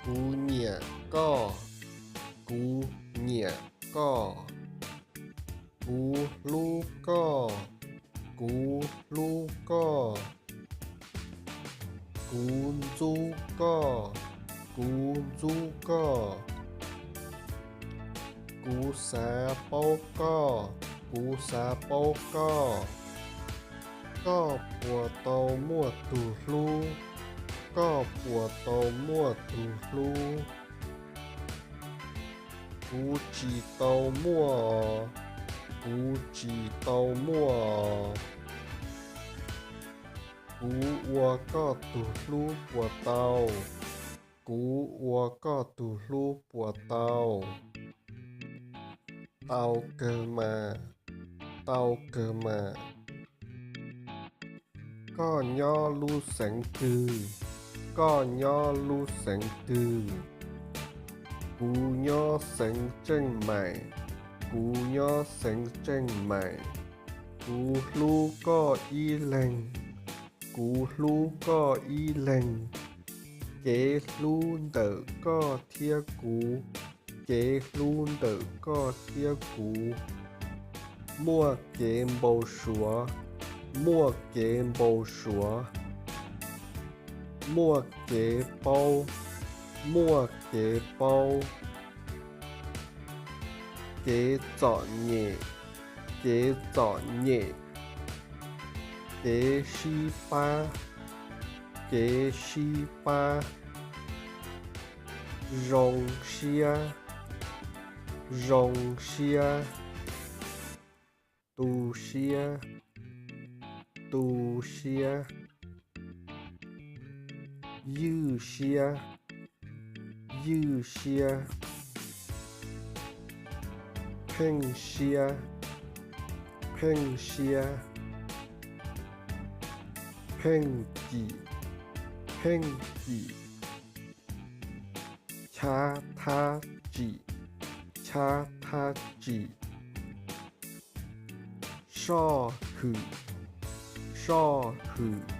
Kuv nyiam koj. Kuv nyiam koj. Kuv hlub koj. Kuv hlub koj. Kuv ntxub koj. Kuv ntxub koj. Kuv xav paub koj. Kuv xav paub koj. Koj puas tau muaj tus hlub? Koj puas tau muaj tus hlub? Kuv tsis tau muaj. Kuv tsis tau muaj. Kuv ua koj tus hlub puas tau? Kuv ua koj tus hlub puas tau? Tau kawg mas. Tau kawg mas. Koj nyob lub xeev twg? Koj nyob lub xeev twg? Kuv nyob xeev Tseej Maim. Kuv nyob xeev Tseej Maim. Kuv hlub koj ib leeg. Kuv hlub koj ib leeg. Kev hlub ntawm koj thiab kuv. Kev hlub ntawm koj thiab kuv. Muaj kev npau suav. Muaj kev npau suav. Muaj kev paub. Muaj kev paub. Kev txom nyem. Kev txom nyem. Kev sib pab. Kev sib pab. Zoo siab. Zoo siab. Tu siab. Tu siab. Ywj siab. Ywj siab. Pheej siab. Pheej siab. Pheej cim. Pheej cim. Chab thab tsim. Chab thab tsim. Soj hwm. Soj hwm.